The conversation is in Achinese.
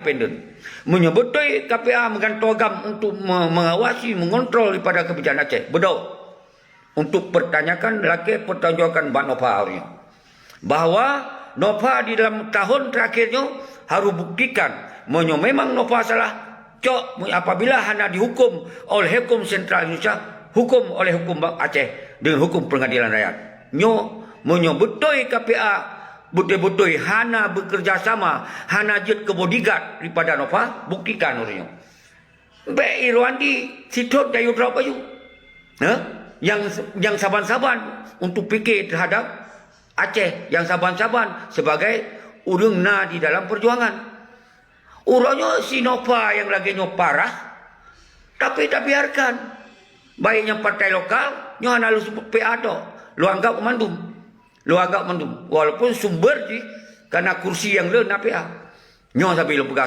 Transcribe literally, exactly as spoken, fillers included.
independen. Meunyoe beutôi K P A meugantoe GAM untuk me-, mengawasi, mengontrol daripada kebijakan Aceh, beudôh untuk pertanyakan lakée pertanggungjawaban bak Nova uroe nyoe. Bahwa Nova di dalam tahun terakhir nyoe harus buktikan, meunyoe memang Nova salah, cok, apabila hana dihukum oleh hukum sentral Indonesia, hukum oleh hukum Aceh dengan hukum pengadilan rakyat. Nyoe, meunyoe beutôi K P A beutôi-beutôi hana bekerja sama, hana jeuet keu bodyguard daripada Nova, buktikan uroe nyoe. Bék Irwandi sithot dayuh droe bayu. Ha? Nyang, nyang saban-saban untuk pikir terhadap Aceh, nyang saban-saban sebagai ureuëng na di dalam perjuangan. Uroe nyoe si Nova nyang lagée nyoe parah, tapi tabiarkan. Baik nyang partai lokal, nyoe hana lôn seupôt P A tok. Lôn anggap mandum. Lôn anggap mandum. Walaupun sumber jih kana kursi nyang le na P A. Nyoe sabe lôn peugah